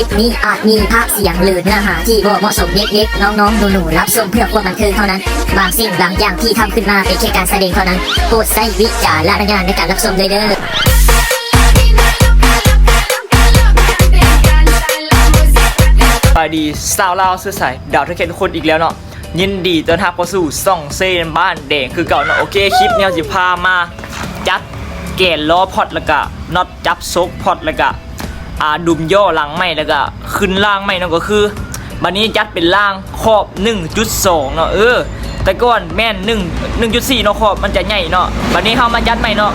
ຄລິບນີ້ອາດມີພາບສຽງ ຫຼື ເນື້ອຫາທີ່ບໍ່ເໝາະສົມ. ເດັກໆ ນ້ອງໆ ໜູໆ ຮັບຊົມເພື່ອຄວາມບັນເທີງເທົ່ານັ້ນ. ບາງສິ່ງບາງຢ່າງທີ່ທຳຂຶ້ນມາເປັນແຄ່ການສະແດງເທົ່ານັ້ນ. ໂປດໃຊ້ວິຈາລະນະຍານໃນການຮັບຊົມເດີ. ສະບາຍດີຊາວລາວເຊື້ອສາຍດາວໄທແຄນທຸກຄົນອີກແລ້ວເນາະ. ຍິນດີຕ້ອນຮັບເຂົ້າສູ່ຊ່ອງເຊນບ້ານແດງຄືເກົ່າເນາະ. ໂອເຄ ຄລິບນີ້ເຮົາຊິພາມາຈັດແກນລໍ້ພອດ ແລ້ວກະນັອດຈັບໂຊກພອດ ແລ້ວກະ ອ່າ ດຸມຍໍຫຼັງໃໝ່ ແລ້ວກະຂຶ້ນລ່າງໃໝ່ເນາະ. ກໍຄືບັດນີ້ຈັດເປັນລ່າງຂອບໜຶ່ງຈຸດສອງເນາະ. ເອີ ແຕ່ກ່ອນແມ່ນໜຶ່ງ ໜຶ່ງຈຸດສີ່ເນາະ, ຂອບມັນຈະໃຫຍ່ເນາະ. ບັດນີ້ເຮົາມາຈັດໃໝ່ເນາະ,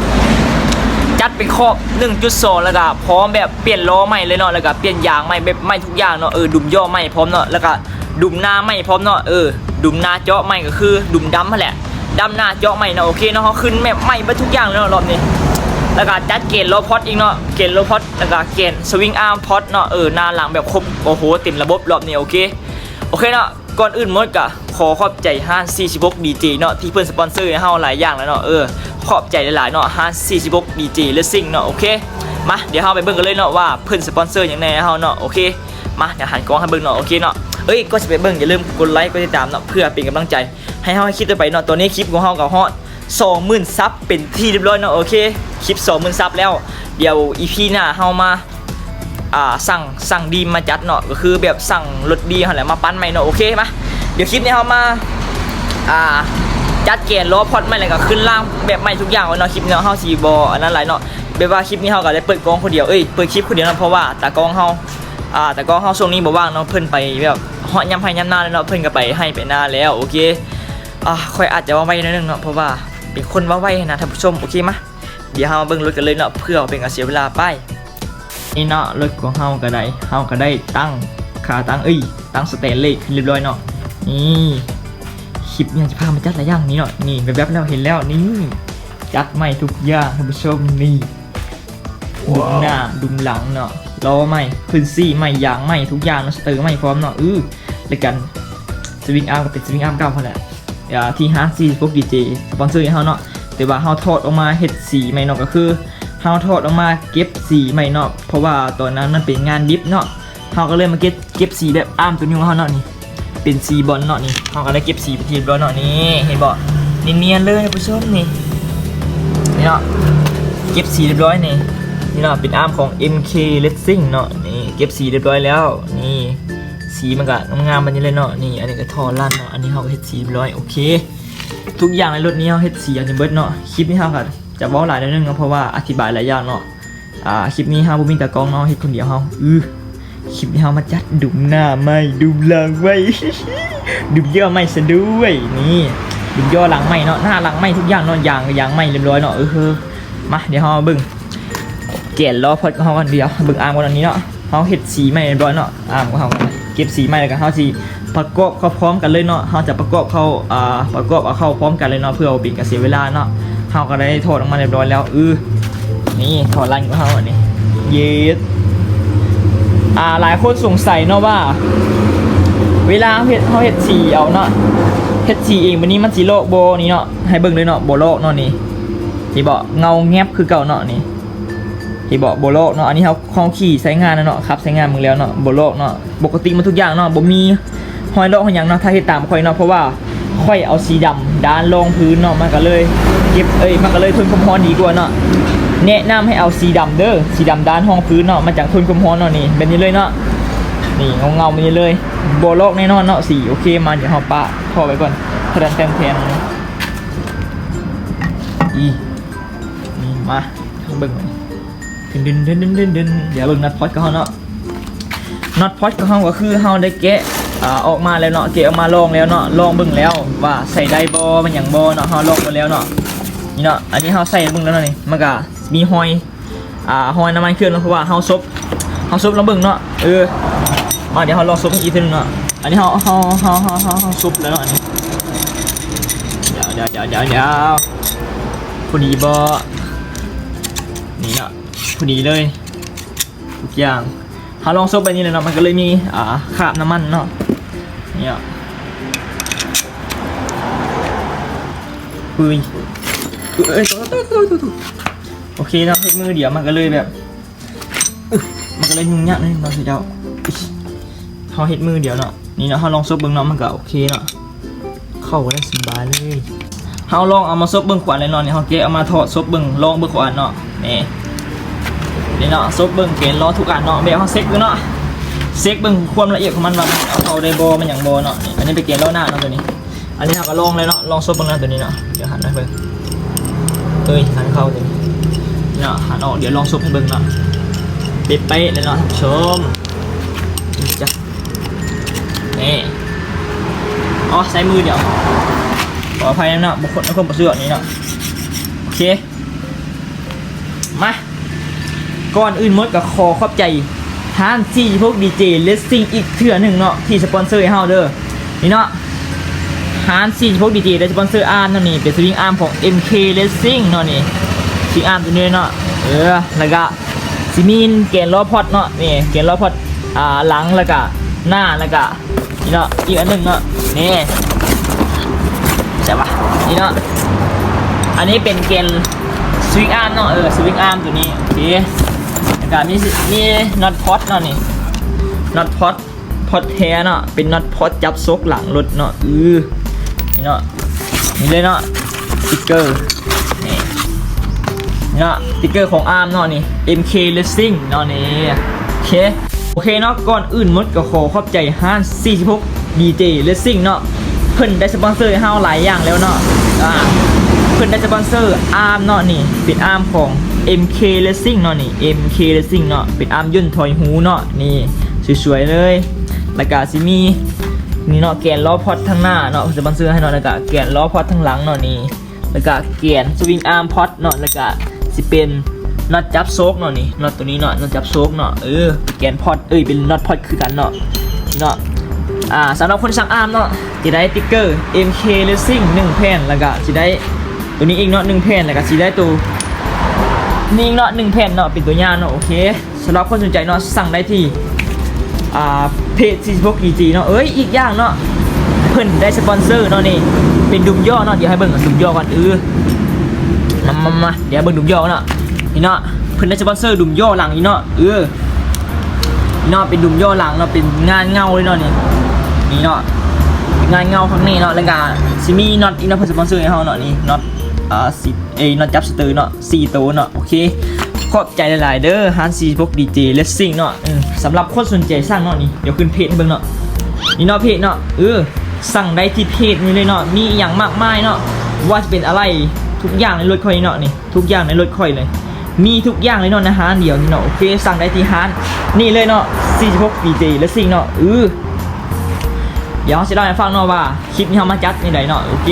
ຈັດເປັນຂອບໜຶ່ງຈຸດສອງ ແລ້ວກະພ້ອມແບບປ່ຽນລໍ້ໃໝ່ເລີຍເນາະ, ແລ້ວກະປ່ຽນຢາງໃໝ່ ແບບໃໝ່ທຸກຢ່າງເນາະ. ເອີ ດຸມຍໍໃໝ່ພ້ອມເນາະ, ແລ້ວກະ ດຸມໜ້າໃໝ່ພ້ອມເນາະ. ເອີ ດຸມໜ້າເຈາະໃໝ່ ກໍຄືດຸມດຳຫັ້ນແຫຼະ, ດຳໜ້າເຈາະໃໝ່ເນາະ. ໂອເຄເນາະ, ເຮົາຂຶ້ນແບບໃໝ່ເບິດທຸກຢ່າງເລີຍເນາະ ລອບນີ້. ແລ້ວກະຈັດແກນລໍ້ພອດອີກເນາະ, ແກນລໍ້ພອດ ແລ້ວກະແກນສະວິງອາມພອດເນາະ. ເອີ ໜ້າຫຼັງແບບຄົບ ໂອ້ໂຫ ເຕັມລະບົບລອບນີ້. ໂອເຄ ໂອເຄເນາະ, ກ່ອນອື່ນໝົດກະຂໍຂອບໃຈຮ້ານສີ່ສິບຫົກດີເຈເນາະ ທີ່ເພິ່ນສະປອນເຊີໃຫ້ເຮົາຫຼາຍຢ່າງແລ້ວເນາະ. ເອີ ຂອບໃຈຫຼາຍໆເນາະ ຮ້ານສີ່ສິບຫົກດີເຈເລດຊິງເນາະ. ໂອເຄ ມາ ດຽວເຮົາໄປເບິ່ງກັນເລີຍເນາະ ວ່າເພິ່ນສະປອນເຊີຫຍັງແດ່ໃຫ້ເຮົາເນາະ. ໂອເຄ ມາ ດຽວຫັນກ້ອງໃຫ້ເບິ່ງເນາະ. ໂອເຄເນາະ, ເອີຍ ກ່ອນຊິໄປເບິ່ງ ຢ່າລືມກົດໄລ ກົດຕິດຕາມເນາະ ເພື່ອເປັນກຳລັງໃຈໃຫ້ເຮົາເຮັດຄລິບຕໍ່ໄປເນາະ. ຕອນນີ້ຄລິບຂອງເຮົາກໍຮອດສອງໝື່ນຊັບເປັນທີ່ຮຽບຮ້ອຍເນາະ. ໂອເຄ ຄລິບສອງໝື່ນຊັບແລ້ວ, ດຽວອີພີໜ້າເຮົາມາ ອ່າ ສັ່ງ ສັ່ງດີມມາຈັດເນາະ, ກໍຄືແບບສັ່ງລົດດີຫັ້ນແຫຼະມາປັ່ນໃໝ່ເນາະ. ໂອເຄ ມາ ດຽວຄລິບນີ້ເຮົາມາ ອ່າ ຈັດແກນລໍ້ພອດໃໝ່ ແລ້ວກໍຂຶ້ນລ່າງແບບໃໝ່ທຸກຢ່າງເນາະ. ຄລິບນີ້ເຮົາຊິບໍ່ອັນນັ້ນຫຼາຍເນາະ, ແບບວ່າຄລິບນີ້ເຮົາກໍໄດ້ເປີດກ້ອງຄົນດຽວ ເອີຍ ເປີດຄລິບຄົນດຽວເນາະ, ເພາະວ່າຕາກ້ອງເຮົາ ອ່າ ຕາກ້ອງເຮົາຊ່ວງນີ້ບໍ່ວ່າງເນາະ, ເພິ່ນໄປແບບຮອດຍາມໄຮ່ຍາມນາແລ້ວເນາະ, ເພິ່ນກໍໄປໄຮ່ໄປນາແລ້ວ. ໂອເຄ ອ່າ ຂ້ອຍອາດຈະເວົ້າໄວໜ້ອຍໜຶ່ງເນາະ ເພາະວ່າເປັນຄົນເວົ້າໄວຫັ້ນນະທ່ານຜູ້ຊົມ. ໂອເຄ ມາ ດຽວເຮົາມາເບິ່ງລົດກັນເລີຍເນາະ ເພື່ອເປັນການເສຍເວລາ. ໄປ ນີ້ເນາະ ລົດຂອງເຮົາກໍໄດ້ ເຮົາກໍໄດ້ຕັ້ງຂາຕັ້ງ ເອີຍ ຕັ້ງສະແຕນເລດຂຶ້ນຮຽບຮ້ອຍເນາະ. ນີ້ ຄລິບນີ້ຊິພາມາຈັດຫຼາຍຢ່າງນີ້ເນາະ, ນີ້ແວບໆແລ້ວເຫັນແລ້ວ ນີ້ ຈັດໃໝ່ທຸກຢ່າງທ່ານຜູ້ຊົມ. ນີ້ ດຸມໜ້າດຸມຫຼັງເນາະ, ລໍ້ໃໝ່ ພື້ນຊີ້ໃໝ່ ຢາງໃໝ່ທຸກຢ່າງເນາະ, ສະເຕີໃໝ່ພ້ອມເນາະ. ເອີ ແລ້ວກັນສະວິງອາມກໍເປັນສະວິງອາມເກົ່າຫັ້ນແຫຼະ ອ່າ ທີ່ຮ້ານສີ່ສິບຫົກດີເຈສະປອນເຊີໃຫ້ເຮົາເນາະ, ແຕ່ວ່າເຮົາຖອດອອກມາເຮັດສີໃໝ່ເນາະ, ກໍຄືເຮົາຖອດອອກມາເກັບສີໃໝ່ເນາະ, ເພາະວ່າຕອນນັ້ນມັນເປັນງານດິບເນາະ, ເຮົາກໍເລີຍມາເກັບ ເກັບສີແບບອາມໂຕນີ້ຂອງເຮົາເນາະ, ນີ້ເປັນສີບອນເນາະ. ນີ້ເຮົາກໍໄດ້ເກັບສີເປັນທີ່ຮຽບຮ້ອຍເນາະ, ນີ້ເຫັນບໍ່ ນຽນໆເລີຍທ່ານຜູ້ຊົມ. ນີ້ ນີ້ເນາະ ເກັບສີຮຽບຮ້ອຍນີ້, ນີ້ເນາະ ເປັນອາມຂອງ ເອັມເຄ ເລດຊິງເນາະ. ນີ້ເກັບສີຮຽບຮ້ອຍແລ້ວ, ນີ້ ສີມັນກະງາມໆແບບນີ້ເລີຍເນາະ. ນີ້ ອັນນີ້ກະທໍ່ລັນເນາະ, ອັນນີ້ເຮົາກະເຮັດສີຮຽບຮ້ອຍ. ໂອເຄ ທຸກຢ່າງໃນລົດນີ້ເຮົາເຮັດສີອັນນີ້ເບິດເນາະ. ຄລິບນີ້ເຮົາກະຈະເວົ້າຫຼາຍໜ້ອຍໜຶ່ງເນາະ ເພາະວ່າອະທິບາຍຫຼາຍຢ່າງເນາະ. ອ່າ ຄລິບນີ້ເຮົາບໍ່ມີຕາກ້ອງເນາະ, ເຮັດຄົນດຽວເຮົາ. ອື ຄລິບນີ້ເຮົາມາຈັດດຸມໜ້າໃໝ່ ດຸມຫຼັງໃໝ່ ດຸມຍໍໃໝ່ຊະດ້ວຍ. ນີ້ ດຸມຍໍຫຼັງໃໝ່ເນາະ, ໜ້າຫຼັງໃໝ່ ທຸກຢ່າງເນາະ, ຢາງ ຢາງໃໝ່ຮຽບຮ້ອຍເນາະ. ເອີ ມາ ດຽວເຮົາມາເບິ່ງແກນລໍ້ພອດຂອງເຮົາກັນ. ດຽວເບິ່ງອາມກ່ອນ. ອັນນີ້ເນາະ ເຮົາເຮັດສີໃໝ່ຮຽບຮ້ອຍເນາະ, ອາມຂອງເຮົາ ເກັບສີໃໝ່ ແລ້ວກະເຮົາຊິປະກອບເຂົ້າພ້ອມກັນເລີຍເນາະ. ເຮົາຈະປະກອບເຂົ້າ ອ່າ ປະກອບເອົາເຂົ້າພ້ອມກັນເລີຍເນາະ ເພື່ອບໍ່ເປັນການເສຍເວລາເນາະ. ເຮົາກໍໄດ້ຖອດອອກມາຮຽບຮ້ອຍແລ້ວ. ອື ນີ້ຖອດລັນຂອງເຮົາອັນນີ້ ເຢດ ອ່າ ຫຼາຍຄົນສົງໄສເນາະວ່າ ເວລາເຮົາເຮັດ ເຮົາເຮັດສີເອົາເນາະ ເຮັດສີເອງ ບາດນີ້ມັນຊິລອກບໍ່? ນີ້ເນາະ ໃຫ້ເບິ່ງເລີຍເນາະ ບໍ່ລອກເນາະ. ນີ້ ເຫັນບໍ່ ເງົາແງບຄືເກົ່າເນາະ. ນີ້ ເຫັນບໍ່ ບໍ່ລອກເນາະ. ອັນນີ້ເຮົາ ເຮົາຂີ່ໃຊ້ງານແລ້ວເນາະ, ຂັບໃຊ້ງານເບິ່ງແລ້ວເນາະ ບໍ່ລອກເນາະ. ປົກກະຕິໝົດທຸກຢ່າງເນາະ, ບໍ່ມີຮອຍລອກຮອຍຫຍັງເນາະ. ຖ້າເຮັດຕາມຂ້ອຍເນາະ, ເພາະວ່າຂ້ອຍເອົາສີດຳດ້ານຮອງພື້ນເນາະ, ມັນກະເລີຍເກັບ ເອີຍ ມັນກະເລີຍທົນຄວາມຮ້ອນດີກວ່າເນາະ. ແນະນຳໃຫ້ເອົາສີດຳເດີ, ສີດຳດ້ານຮອງພື້ນເນາະ, ມັນຈັ່ງທົນຄວາມຮ້ອນເນາະ. ນີ້ແບບນີ້ເລີຍເນາະ, ນີ້ເງົາໆແບບນີ້ເລີຍ, ບໍ່ລອກແນ່ນອນເນາະສີ. ໂອເຄ ມາ ດຽວເຮົາປະທໍ່ໄວ້ກ່ອນ. ແທນ ແທນ ແທນ ອີ ນີ້ ມາ ເບິ່ງ ດຶນ ດຶນ ດຶນ ດຶນ ດຶນ. ດຽວເບິ່ງນັອດພອດຂອງເຮົາເນາະ, ນັອດພອດຂອງເຮົາກໍຄືເຮົາໄດ້ແກະ ອ່າ ອອກມາແລ້ວເນາະ, ແກະອອກມາລອງແລ້ວເນາະ, ລອງເບິ່ງແລ້ວວ່າໃສ່ໄດ້ບໍ່ ມັນຫຍັງບໍ່ເນາະ, ເຮົາລອງເບິ່ງແລ້ວເນາະ. ນີ້ເນາະ ອັນນີ້ເຮົາໃສ່ເບິ່ງແລ້ວເນາະ, ນີ້ມັນກະມີຮອຍ ອ່າ ຮອຍນ້ຳມັນເຄື່ອງເນາະ, ເພາະວ່າເຮົາສົບ ເຮົາສົບລອງເບິ່ງເນາະ. ເອີ ມາ ດຽວເຮົາລອງສົບອີກເທື່ອໜຶ່ງເນາະ. ອັນນີ້ເຮົາ ເຮົາ ເຮົາ ເຮົາ ເຮົາ ເຮົາສົບແລ້ວເນາະ. ອັນນີ້ ດຽວ ດຽວ ດຽວ ດຽວ ພໍດີບໍ່? ນີ້ເນາະ ພໍດີເລີຍ ທຸກຢ່າງ. ເຮົາລອງສົບແບບນີ້ແລ້ວເນາະ, ມັນກໍເລີຍມີ ອ່າ ຄາບນ້ຳມັນເນາະ. ນີ້ເນາະ ເອີຍ ເອີຍ ໂອເຄເນາະ, ເຮັດມືດຽວມັນກໍເລີຍແບບ ມັນກໍເລີຍຫຍຸ້ງຍາກໜ້ອຍໜຶ່ງເນາະເຈົ້າ. ເຮົາເຮັດມືດຽວເນາະ. ນີ້ເນາະ ເຮົາລອງສົບເບິ່ງເນາະ ມັນກໍໂອເຄເນາະ ເຂົ້າໄດ້ສະບາຍເລີຍ. ເຮົາລອງເອົາມາສົບເບິ່ງຂວານແລ້ວເນາະ. ນີ້ເຮົາແກະເອົາມາຖອດສົບເບິ່ງ ລອງເບິ່ງຂວານເນາະ. ນີ້ ນີ້ເນາະ ສົບເບິ່ງແກນລໍ້ທຸກອັນເນາະ ແບບເຮົາເຊັກເບິ່ງເນາະ ເຊັກເບິ່ງຄວາມລະອຽດຂອງມັນວ່າມັນເອົາເຂົ້າໄດ້ບໍ່ ມັນຫຍັງບໍ່ເນາະ. ນີ້ ອັນນີ້ເປັນແກນລໍ້ໜ້າເນາະ ຕົວນີ້. ອັນນີ້ເຮົາກໍລອງເລີຍເນາະ ລອງສົບເບິ່ງເນາະ ຕົວນີ້ເນາະ. ດຽວຫັນໃຫ້ເບິ່ງ ເອີຍ ຫັນເຂົ້າຕົວນີ້ເນາະ ຫັນອອກ. ດຽວລອງສົບໃຫ້ເບິ່ງເນາະ ເປັນເປະເລີຍເນາະທ່ານຜູ້ຊົມ. ນີ້ ອໍ ໃຊ້ມືດຽວ ຂໍອະໄພນຳເນາະ ບໍ່ຄົນ ຄົນບໍ່ສະດວກນີ້ເນາະ. ໂອເຄ ມາ ກ່ອນອື່ນໝົດກໍຂໍຂອບໃຈຮ້ານສີ່ສິບຫົກ ດີເຈ ເລດຊິງ ອີກເທື່ອໜຶ່ງເນາະ ທີ່ສະປອນເຊີໃຫ້ເຮົາເດີ. ນີ້ເນາະ ຮ້ານສີ່ສິບຫົກ ດີເຈ ໄດ້ສະປອນເຊີອາມເນາະ. ນີ້ເປັນສະວິງອາມຂອງ ເອັມເຄ ເລດຊິງ ເນາະ. ນີ້ສະວິງອາມຕົວນີ້ເນາະ ເອີ ແລ້ວກະຊິມີແກນລໍ້ພອດເນາະ. ນີ້ແກນລໍ້ພອດ ອ່າ ຫຼັງ ແລ້ວກະໜ້າ ແລ້ວກະ ນີ້ເນາະ ອີກອັນໜຶ່ງເນາະ. ນີ້ ໃສ່ວະ ນີ້ເນາະ ອັນນີ້ເປັນແກນສະວິງອາມເນາະ ເອີ ສະວິງອາມຕົວນີ້. ໂອເຄ ແລ້ວກະມີ ມີນັອດພອດເນາະ. ນີ້ນັອດພອດ ພອດແທ້ເນາະ ເປັນນັອດພອດຈັບໂຊກຫຼັງລົດເນາະ. ອື ນີ້ເນາະ ນີ້ເລີຍເນາະ ສະຕິກເກີ ນີ້ ນີ້ເນາະ ສະຕິກເກີຂອງອາມເນາະ. ນີ້ ເອັມເຄ ເລດຊິງ ເນາະ. ນີ້ ໂອເຄ ໂອເຄເນາະ ກ່ອນອື່ນໝົດກໍຂໍຂອບໃຈຮ້ານສີ່ສິບຫົກ ດີເຈ ເລດຊິງ ເນາະ. ເພິ່ນໄດ້ສະປອນເຊີໃຫ້ເຮົາຫຼາຍຢ່າງແລ້ວເນາະ. ອ່າ ເພິ່ນໄດ້ສະປອນເຊີອາມເນາະ. ນີ້ເປັນອາມຂອງ ເອັມເຄ ເລດຊິງ ເນາະ. ນີ້ ເອັມເຄ ເລດຊິງ ເນາະ ເປັນອາມຍົນຖອຍຮູເນາະ. ນີ້ສວຍໆເລີຍ ແລ້ວກະຊິມີ ນີ້ເນາະ ແກນລໍ້ພອດທາງໜ້າເນາະ ເພິ່ນສະປອນເຊີໃຫ້ເນາະ. ແລ້ວກະແກນລໍ້ພອດທາງຫຼັງເນາະ. ນີ້ ແລ້ວກະແກນສະວິງອາມພອດເນາະ ແລ້ວກະຊິເປັນນັອດຈັບໂຊກເນາະ. ນີ້ນັອດຕົວນີ້ເນາະ ນັອດຈັບໂຊກເນາະ ເອີ ແກນພອດ ເອີຍ ເປັນນັອດພອດຄືກັນເນາະ ເນາະ. ອ່າ ສຳລັບຄົນທີ່ສັ່ງອາມເນາະ ຈະໄດ້ສະຕິກເກີ ເອັມເຄ ເລດຊິງ ໜຶ່ງແຜ່ນ ແລ້ວກະຊິໄດ້ຕົວນີ້ອີກເນາະ ໜຶ່ງແຜ່ນ ແລ້ວກະຊິໄດ້ຕົວນີ້ອີກເນາະ ໜຶ່ງແຜ່ນເນາະ ເປັນຕົວຢ່າງເນາະ. ໂອເຄ ສຳລັບຄົນສົນໃຈເນາະ ສັ່ງໄດ້ທີ່ ອ່າ ເພຈສີ່ສິບຫົກ ດີເຈ ເນາະ. ເອີຍ ອີກຢ່າງເນາະ ເພິ່ນໄດ້ສະປອນເຊີເນາະ. ນີ້ເປັນດຸມຍໍ້ເນາະ ດຽວໃຫ້ເບິ່ງດຸມຍໍ້ກ່ອນ. ເອີ ມາ ມາ ມາ ດຽວໃຫ້ເບິ່ງດຸມຍໍ້ເນາະ. ນີ້ເນາະ ເພິ່ນໄດ້ສະປອນເຊີດຸມຍໍ້ຫຼັງນີ້ເນາະ. ເອີ ເນາະ ເປັນດຸມຍໍ້ຫຼັງເນາະ ເປັນງານເງົາເລີຍເນາະ. ນີ້ ນີ້ເນາະ ເປັນງານເງົາຂ້າງນີ້ເນາະ. ແລ້ວກະຊິມີນັອດອີກເນາະ ເພິ່ນສະປອນເຊີໃຫ້ເຮົາເນາະ. ນີ້ນັອດ ອ່າ ສິບ ເອີຍ ນັອດຈັບສະເຕີເນາະ ສີ່ໂຕເນາະ. ໂອເຄ ຂອບໃຈຫຼາຍໆເດີ ຮ້ານສີ່ສິບຫົກ ດີເຈ ເລດຊິງ ເນາະ. ເອີ ສຳລັບຄົນສົນໃຈສັ່ງເນາະ ນີ້ ດຽວຂຶ້ນເພຈໃຫ້ເບິ່ງເນາະ. ນີ້ເນາະ ເພຈເນາະ ເອີ ສັ່ງໄດ້ທີ່ເພຈນີ້ເລີຍເນາະ. ມີອີ່ຫຍັງມາກມາຍເນາະ ບໍ່ວ່າຈະເປັນອາໄຫຼ່ ທຸກຢ່າງໃນລົດຂ້ອຍນີ້ເນາະ. ນີ້ທຸກຢ່າງໃນລົດຂ້ອຍເລີຍ ມີທຸກຢ່າງເລີຍເນາະ ໃນຮ້ານດຽວນີ້ເນາະ. ໂອເຄ ສັ່ງໄດ້ທີ່ຮ້ານນີ້ເລີຍເນາະ ສີ່ສິບຫົກ ດີເຈ ເລດຊິງ ເນາະ. ເອີ ດຽວເຮົາຊິເລົ່າໃຫ້ຟັງເນາະວ່າ ຄລິບນີ້ເຮົາມາຈັດຈັ່ງໃດເນາະ. ໂອເຄ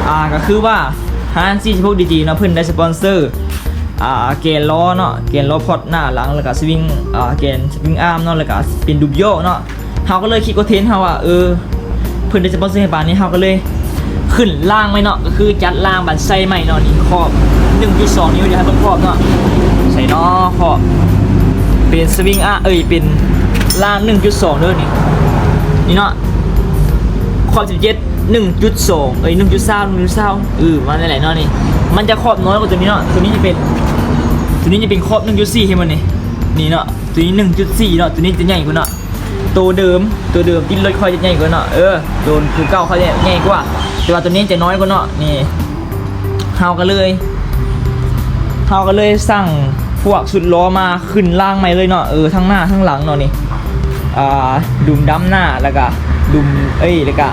ອ່າ ກໍຄືວ່າຮ້ານສີ່ສິບຫົກ ດີເຈ ເນາະ ເພິ່ນໄດ້ສະປອນເຊີ ອ່າ ແກນລໍ້ເນາະ ແກນລໍ້ພອດໜ້າຫຼັງ ແລ້ວກະສະວິງ ອ່າ ແກນສະວິງອາມເນາະ ແລ້ວກະເປັນດຸມຍໍ້ເນາະ. ເຮົາກໍເລີຍຄິດຄອນເທັນເຮົາວ່າ ເອີ ເພິ່ນໄດ້ສະປອນເຊີໃຫ້ປານນີ້ ເຮົາກໍເລີຍຂຶ້ນລ່າງໃໝ່ເນາະ ກໍຄືຈັດລ່າງບັນໄຊໃໝ່ເນາະ. ນີ້ຂອບໜຶ່ງຈຸດສອງນິ້ວ ດຽວໃຫ້ເບິ່ງຂອບເນາະ ໃສ່ເນາະ ຂອບເປັນສະວິງອາ ເອີຍ ເປັນລ່າງໜຶ່ງຈຸດສອງເດີ. ນີ້ ນີ້ເນາະ ຂອບສິບເຈັດ ໜຶ່ງຈຸດສອງ ເອີຍ ໜຶ່ງຈຸດຊາວ ໜຶ່ງຈຸດຊາວ ເອີ ປະມານນັ້ນແຫຼະເນາະ. ນີ້ມັນຈະຂອບນ້ອຍກວ່າຕົວນີ້ເນາະ ຕົວນີ້ຈະເປັນ ຕົວນີ້ຈະເປັນຂອບໜຶ່ງຈຸດສີ່ ເຫັນບໍ່ນີ້ ນີ້ເນາະ. ຕົວນີ້ໜຶ່ງຈຸດສີ່ເນາະ ຕົວນີ້ຈະໃຫຍ່ກວ່າເນາະ ໂຕເດີມ ໂຕເດີມຕິດລົດຂ້ອຍຈະໃຫຍ່ກວ່າເນາະ. ເອີ ໂຕຄືເກົ່າຂ້ອຍໃຫຍ່ກວ່າ ແຕ່ວ່າຕົວນີ້ຈະນ້ອຍກວ່າເນາະ. ນີ້ ເຮົາກໍເລີຍ ເຮົາກໍເລີຍສັ່ງພວກຊຸດລໍ້ມາຂຶ້ນລ່າງໃໝ່ເລີຍເນາະ. ເອີ ທັງໜ້າທັງຫຼັງເນາະ ນີ້ ອ່າ ດຸມດຳໜ້າ ແລ້ວກະດຸມ ເອີຍ ແລ້ວກະ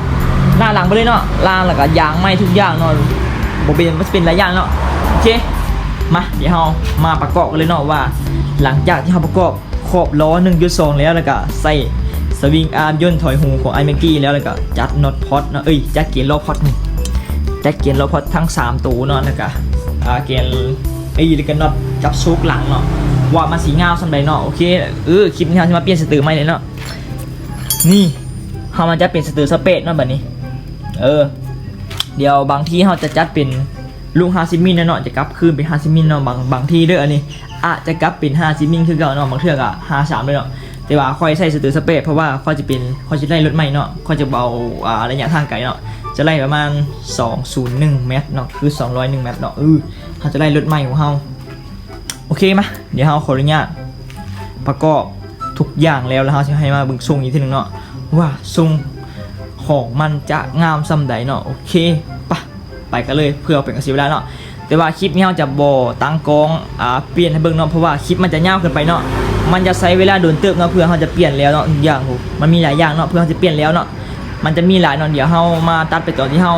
ໜ້າຫຼັງໄປເລີຍເນາະ ລ່າງ ແລ້ວກະຢາງໃໝ່ທຸກຢ່າງເນາະ. ບໍ່ເປັນ ມັນຊິເປັນຫຼາຍຢ່າງເນາະ. ໂອເຄ ມາ ດຽວເຮົາມາປະກອບກັນເລີຍເນາະ ວ່າຫຼັງຈາກທີ່ເຮົາປະກອບ ຂອບລໍ້ໜຶ່ງຈຸດສອງແລ້ວ ແລ້ວກະໃສ່ສະວິງອາມຍົນຖອຍຮູຂອງອ້າຍແມັກກີ້ແລ້ວ ແລ້ວກະຈັດນັອດພອດເນາະ ເອີຍ ຈັດແກນລໍ້ພອດ ຈັດແກນລໍ້ພອດທັງສາມໂຕເນາະ ແລ້ວກະ ອ່າ ແກນ ເອີຍ ແລ້ວກະນັອດຈັບໂຊກຫຼັງເນາະ ວ່າມັນຊິງາມສ່ຳໃດເນາະ. ໂອເຄ ເອີ ຄລິບນີ້ເຮົາຊິມາປ່ຽນສະເຕີໃໝ່ເລີຍເນາະ. ນີ້ ເຮົາມາຈັດເປັນສະເຕີຊາວແປດເນາະ ບາດນີ້ ເອີ ດຽວບາງທີເຮົາຈະຈັດເປັນ ລູກຫ້າສິບມິນເນາະ ຈະກັບຄືນເປັນຫ້າສິບມິນເນາະ. ບາງ ບາງທີເດີ ອັນນີ້ອາດຈະກັບເປັນຫ້າສິບມິນຄືເກົ່າເນາະ ບາງເທື່ອກໍຫ້າສາມເລີຍເນາະ. ແຕ່ວ່າຂ້ອຍໃສ່ສະເຕີສະແປດ ເພາະວ່າຂ້ອຍຈະເປັນ ຂ້ອຍຈະໄລ່ລົດໃໝ່ເນາະ ຂ້ອຍຈະເອົາ ອ່າ ໄລຍະທາງໄກເນາະ ຈະໄລ່ປະມານສອງສູນໜຶ່ງແມັດເນາະ ຄືສອງຮ້ອຍໜຶ່ງແມັດເນາະ. ເອີ ເຮົາຈະໄລ່ລົດໃໝ່ຂອງເຮົາ. ໂອເຄ ມາ ດຽວເຮົາຂໍອະນຸຍາດປະກອບ ທຸກຢ່າງແລ້ວ ແລ້ວເຮົາຊິໃຫ້ມາເບິ່ງຊົງອີກເທື່ອໜຶ່ງເນາະ ວ່າຊົງຂອງມັນຈະງາມສ່ຳໃດເນາະ. ໂອເຄ ປະ ໄປກັນເລີຍ ເພື່ອເປັນການເສຍເວລາເນາະ. ແຕ່ວ່າຄລິບນີ້ເຮົາຈະບໍ່ຕັ້ງກ້ອງ ອ່າ ປ່ຽນໃຫ້ເບິ່ງເນາະ ເພາະວ່າຄລິບມັນຈະຍາວເກີນໄປເນາະ ມັນຈະໃຊ້ເວລາດົນເຕີບເນາະ ເພື່ອເຮົາຈະປ່ຽນແລ້ວເນາະ ທຸກຢ່າງ ໂອ້ ມັນມີຫຼາຍຢ່າງເນາະ ເພື່ອເຮົາຈະປ່ຽນແລ້ວເນາະ ມັນຈະມີຫຼາຍເນາະ. ດຽວເຮົາມາຕັດໄປຕອນທີ່ເຮົາ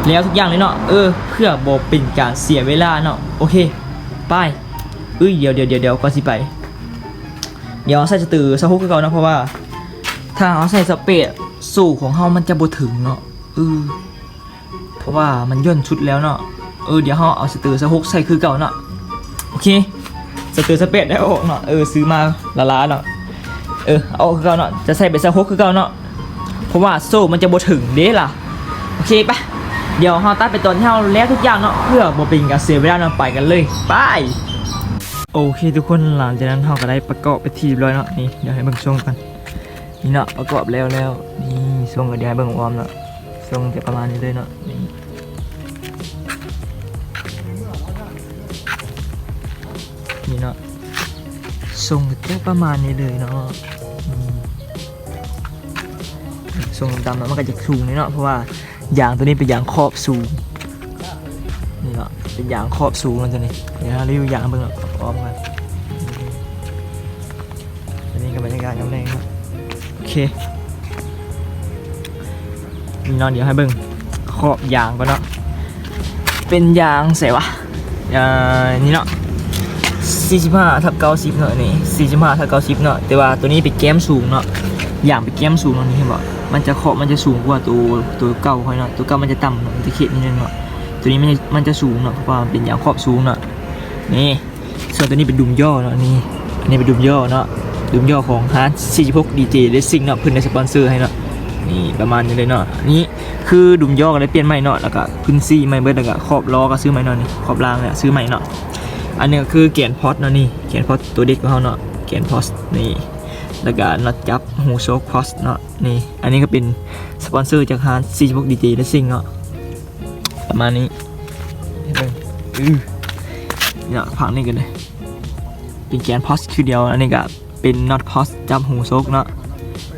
ແລ້ວທຸກຢ່າງເລີຍເນາະ ເອີ ເພື່ອບໍ່ເປັນການເສຍເວລາເນາະ. ໂອເຄ ໄປ ເອີຍ ດຽວໆໆ ກ່ອນຊິໄປ ດຽວເຮົາໃສ່ສະເຕີຊາວຫົກຄືເກົ່າເນາະ ເພາະວ່າຖ້າເຮົາໃສ່ຊາວແປດ ໂສ້ຂອງເຮົາມັນຈະບໍ່ເຖິງເນາະ ເອີ ເພາະວ່າມັນຢ່ອນສຸດແລ້ວເນາະ. ເອີ ດຽວເຮົາເອົາສະເຕີຊາວຫົກໃສ່ຄືເກົ່າເນາະ. ໂອເຄ ສະເຕີຊາວແປດໄດ້ອອກເນາະ ເອີ ຊື້ມາລ້າໆເນາະ ເອີ ເອົາອອກຄືເກົ່າເນາະ ຈະໃສ່ເປັນຊາວຫົກຄືເກົ່າເນາະ ເພາະວ່າໂສ້ມັນຈະບໍ່ເຖິງເດ້ລະ. ໂອເຄ ໄປ ດຽວເຮົາຕັດໄປຕອນທີ່ເຮົາແລ້ວທຸກຢ່າງເນາະ ເພື່ອບໍ່ເປັນການເສຍເວລາເນາະ ໄປກັນເລີຍ ໄປ. ໂອເຄທຸກຄົນ ຫຼັງຈາກນັ້ນເຮົາກໍໄດ້ປະກອບເປັນທີ່ຮຽບຮ້ອຍເນາະ. ນີ້ ດຽວໃຫ້ເບິ່ງຊົງກ່ອນ ນີ້ເນາະ ປະກອບແລ້ວແລ້ວ ນີ້ຊົງກໍດຽວໃຫ້ເບິ່ງອ້ອມເນາະ ຊົງຈະປະມານນີ້ເລີຍເນາະ ນີ້ ນີ້ເນາະ ຊົງຈະປະມານນີ້ເລີຍເນາະ. ນີ້ຊົງດຳໆເນາະ ມັນກໍຈະສູງນີ້ເນາະ ເພາະວ່າ ຢາງໂຕນີ້ເປັນຢາງຂອບສູງ ນີ້ເນາະ ເປັນຢາງຂອບສູງເນາະໂຕນີ້. ດຽວເຮົາຣີວິວຢາງໃຫ້ເບິ່ງເນາະ ອ້ອມກັນ ອັນນີ້ກໍບັນຍາກາດຍາມແລງເນາະ. ໂອເຄ ນີ້ເນາະ ດຽວໃຫ້ເບິ່ງຂອບຢາງກ່ອນເນາະ ເປັນຢາງໃສວະ ເອີ ນີ້ເນາະ ສີ່ສິບຫ້າທັບເກົ້າສິບເນາະ ນີ້ ສີ່ສິບຫ້າທັບເກົ້າສິບເນາະ ແຕ່ວ່າໂຕນີ້ເປັນແກ້ມສູງເນາະ ຢາງເປັນແກ້ມສູງເນາະ ນີ້ເຫັນບໍ່ ມັນຈະ ຂອບມັນຈະສູງກວ່າໂຕ ໂຕເກົ່າຂ້ອຍເນາະ ໂຕເກົ່າມັນຈະຕ່ຳເນາະ ມັນຈະເຂດນິດໜຶ່ງເນາະ ໂຕນີ້ມັນ ມັນຈະສູງເນາະ ເພາະວ່າມັນເປັນຢາງຂອບສູງເນາະ ນີ້ ສ່ວນໂຕນີ້ເປັນດຸມຍໍ້ເນາະ ນີ້ ອັນນີ້ເປັນດຸມຍໍ້ເນາະ ດຸມຍໍ້ຂອງຮ້ານສີ່ສິບຫົກດີເຈເຣດຊິງເນາະ ເພິ່ນໄດ້ສະປອນເຊີໃຫ້ເນາະ ນີ້ປະມານນີ້ເລີຍເນາະ ນີ້ ຄືດຸມຍໍ້ກໍໄດ້ປ່ຽນໃໝ່ເນາະ ແລ້ວກໍພື້ນຊີ້ໃໝ່ເບິດ ແລ້ວກໍຂອບລໍ້ກໍຊື້ໃໝ່ເນາະ ນີ້ຂອບລາງແລ້ວຊື້ໃໝ່ເນາະ. ອັນນີ້ກໍຄືແກນພອດເນາະ ນີ້ແກນພອດໂຕເດັດຂອງເຮົາເນາະ ແກນພອດນີ້ ແລ້ວກໍນັອດຈັບຫູໂຊກພອດເນາະ ນີ້ ອັນນີ້ກໍເປັນສະປອນເຊີຈາກຮ້ານສີ່ສິບຫົກດີເຈເຣດຊິງເນາະ ປະມານນີ້ ເບິ່ງ ອື ເນາະ ພາກນີ້ກັນເລີຍ ເປັນແກນພອດຄືດຽວ ອັນນີ້ກໍ ເປັນນັອດພອດຈັບຫູໂຊກເນາະ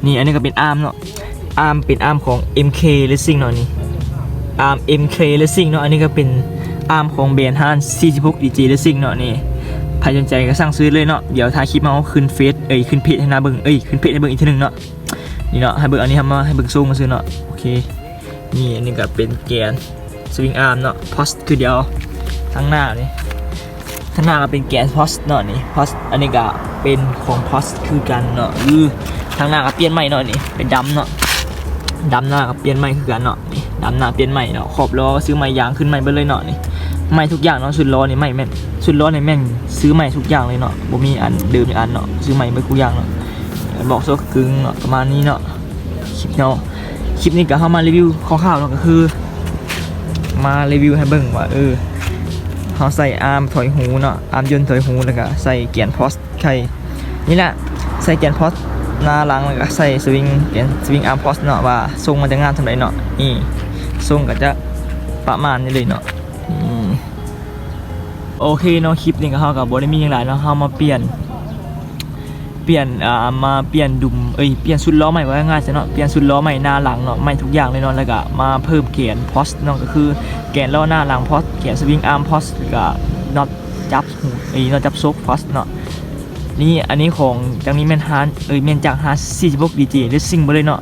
ນີ້ ອັນນີ້ກໍເປັນອາມເນາະ ອາມເປັນອາມຂອງເອັມເຄເຣດຊິງເນາະ ນີ້ ອາມເອັມເຄເຣດຊິງເນາະ ອັນນີ້ກໍເປັນອາມຂອງແບຣນຮ້ານສີ່ສິບຫົກດີເຈເຣດຊິງເນາະ ນີ້ ໃຜສົນໃຈກໍສັ່ງຊື້ເລີຍເນາະ ດຽວທ້າຍຄລິບເຮົາຂຶ້ນເຟສ ເອີຍ ຂຶ້ນເພຈໃຫ້ໜ້າເບິ່ງ ເອີຍ ຂຶ້ນເພຈໃຫ້ເບິ່ງອີກເທື່ອໜຶ່ງເນາະ ນີ້ເນາະ ໃຫ້ເບິ່ງ ອັນນີ້ເຮົາມາໃຫ້ເບິ່ງຊົງຊື່ເນາະ ໂອເຄ ນີ້ ອັນນີ້ກໍເປັນແກນສະວິງອາມເນາະ ພອດຄືດຽວ ທາງໜ້ານີ້ ທາງໜ້າກໍເປັນແກນພອດເນາະ ນີ້ພອດ ອັນນີ້ກໍເປັນຂອງພອດຄືກັນເນາະ ອື ທາງໜ້າກໍປ່ຽນໃໝ່ເນາະ ນີ້ເປັນດຳເນາະ ດຳໜ້າກໍປ່ຽນໃໝ່ຄືກັນເນາະ ນີ້ດຳໜ້າປ່ຽນໃໝ່ເນາະ ຂອບລໍ້ຊື້ໃໝ່ ຢາງຂຶ້ນໃໝ່ເບິດເລີຍເນາະ ນີ້ໃໝ່ທຸກຢ່າງເນາະ ຊຸດລໍ້ນີ້ໃໝ່ແມ່ນ ຊຸດລໍ້ນີ້ແມ່ນຊື້ໃໝ່ທຸກຢ່າງເລີຍເນາະ ບໍ່ມີອັນເດີມຈັກອັນເນາະ ຊື້ໃໝ່ເບິດທຸກຢ່າງເນາະ ບອກໂຊກຶງເນາະ ປະມານນີ້ເນາະ. ຄລິບເນາະ ຄລິບນີ້ກໍເຮົາມາຣີວິວຄ່າວໆເນາະ ກໍຄືມາຣີວິວໃຫ້ເບິ່ງວ່າ ເອີ ເຮົາໃສ່ອາມຖອຍຫູເນາະ ອາມຍົນຖອຍຫູ ແລ້ວກໍໃສ່ແກນພອດໄຂ່ ນີ້ແຫຼະ ໃສ່ແກນພອດໜ້າຫຼັງ ແລ້ວກໍໃສ່ສະວິງ ແກນສະວິງອາມພອດເນາະ ວ່າຊົງມັນຈະງາມສ່ຳໃດເນາະ ນີ້ຊົງກໍຈະປະມານນີ້ເລີຍເນາະ ນີ້ ໂອເຄເນາະ ຄລິບນີ້ກໍເຮົາກໍບໍ່ໄດ້ມີຫຍັງຫຼາຍເນາະ ເຮົາມາປ່ຽນ ປ່ຽນ ອ່າ ມາປ່ຽນດຸມ ເອີຍ ປ່ຽນຊຸດລໍ້ໃໝ່ ເວົ້າງ່າຍໆຊະເນາະ ປ່ຽນຊຸດລໍ້ໃໝ່ໜ້າຫຼັງເນາະ ໃໝ່ທຸກຢ່າງເລີຍເນາະ ແລ້ວກະມາເພີ່ມແກນພອດເນາະ ກໍຄືແກນລໍ້ໜ້າຫຼັງພອດ ແກນສະວິງອາມພອດ ແລ້ວກະນັອດຈັບຫູ ເອີຍ ນັອດຈັບໂຊກພອດເນາະ ນີ້ ອັນນີ້ຂອງ ຈັ່ງນີ້ແມ່ນຮ້ານ ເອີຍ ແມ່ນຈາກຮ້ານສີ່ສິບຫົກດີເຈເຣດຊິງເບິດເລີຍເນາະ.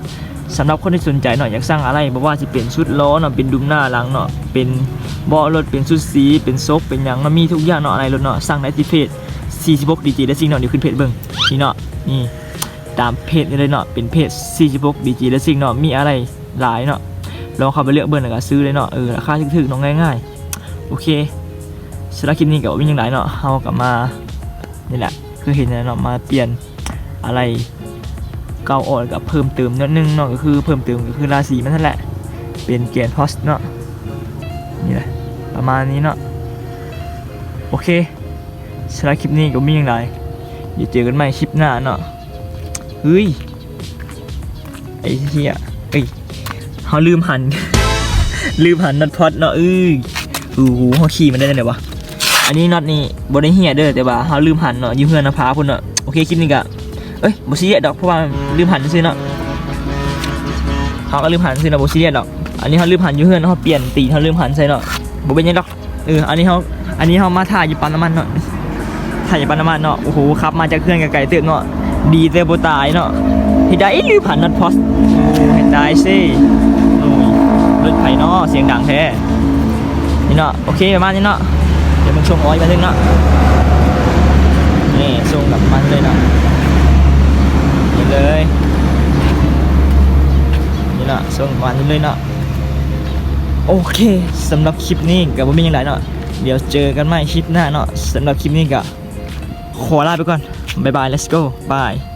ສຳລັບຄົນທີ່ສົນໃຈເນາະ ຢາກສັ່ງອາໄຫຼ່ ບໍ່ວ່າຊິເປັນຊຸດລໍ້ເນາະ ເປັນດຸມໜ້າຫຼັງເນາະ ເປັນເບາະລົດ ເປັນຊຸດສີ ເປັນໂຊກ ເປັນຫຍັງເນາະ ມີທຸກຢ່າງເນາະ ອາໄຫຼ່ລົດເນາະ ສັ່ງໄດ້ທີ່ເພຈສີ່ສິບຫົກດີເຈເຣດຊິງເນາະ ດຽວຂຶ້ນເພຈເບິ່ງ ນີ້ເນາະ ນີ້ຕາມເພຈນີ້ເລີຍເນາະ ເປັນເພຈສີ່ສິບຫົກດີເຈເຣດຊິງເນາະ ມີອາໄຫຼ່ຫຼາຍເນາະ ລອງເຂົ້າໄປເລືອກເບິ່ງ ແລ້ວກໍຊື້ເລີຍເນາະ ເອີ ລາຄາຖືກໆເນາະ ງ່າຍໆ. ໂອເຄ ສຳລັບຄລິບນີ້ກໍບໍ່ມີຫຍັງຫຼາຍເນາະ ເຮົາກໍມາ ນີ້ແຫຼະ ຄືເຫັນແຫຼະເນາະ ມາປ່ຽນອາໄຫຼ່ເກົ່າອອກ ແລ້ວກໍເພີ່ມເຕີມໜ້ອຍໜຶ່ງເນາະ ກໍຄືເພີ່ມເຕີມກໍຄືລາສີມັນຫັ້ນແຫຼະ ເປັນແກນພອດເນາະ ນີ້ແຫຼະ ປະມານນີ້ເນາະ. ໂອເຄ ສຳລັບຄລິບນີ້ກໍບໍ່ມີຫຍັງຫຼາຍ ດຽວເຈີກັນໃໝ່ຄລິບໜ້າເນາະ. ເຮີ້ຍ ໄອ້ເຫຍ ເອີຍ ເຮົາລືມຫັນ ລືມຫັນນັອດພອດເນາະ ເອີຍ ໂອ້ໂຫ ເຮົາຂີ່ມັນໄດ້ແນວໃດວະ? ອັນນີ້ນັອດນີ້ບໍ່ໄດ້ເຫຍເດີ ແຕ່ວ່າເຮົາລືມຫັນເນາະ ຢູ່ເຮືອນນຳພາພຸ້ນເນາະ. ໂອເຄ ຄລິບນີ້ກະ ເອີຍ ບໍ່ຊີຣຽສດອກ ເພາະວ່າລືມຫັນຊື່ເນາະ ເຮົາກໍລືມຫັນຊື່ເນາະ ບໍ່ຊີຣຽສດອກ. ອັນນີ້ເຮົາລືມຫັນຢູ່ເຮືອນ ເຮົາປ່ຽນຕີນ ເຮົາລືມຫັນໃສ່ເນາະ ບໍ່ເປັນຫຍັງດອກ. ເອີ ອັນນີ້ເຮົາ ອັນນີ້ເຮົາມາຖ່າຍຢູ່ປ້ຳນ້ຳມັນເນາະ ຖ່າຍຢູ່ປ້ຳນ້ຳມັນເນາະ. ໂອ້ໂຫ ຂັບມາຈາກເຮືອນກໍໄກເຕີບເນາະ ດີແຕ່ບໍ່ຕາຍເນາະ. ເຮັດໄດ້ລືມຫັນນັອດພອສ ໂອ້ ເຮັດໄດ້ເຊ. ໂອ້ຍ ລົດໃຜເນາະ ສຽງດັງແທ້. ນີ້ເນາະ ໂອເຄ ປະມານນີ້ເນາະ. ດຽວເບິ່ງສົ່ງອອຍມາເຖິງເນາະ ນີ້ສົ່ງກັບມັນເລີຍເນາະ ນີ້ເລີຍ ນີ້ເນາະ ສົ່ງປະມານນີ້ເລີຍເນາະ. ໂອເຄ ສຳລັບຄລິບນີ້ກໍບໍ່ມີຫຍັງຫຼາຍເນາະ ດຽວເຈີກັນໃໝ່ຄລິບໜ້າເນາະ. ສຳລັບຄລິບນີ້ກໍຂໍລາໄປກ່ອນ ບາຍບາຍ let's go bye.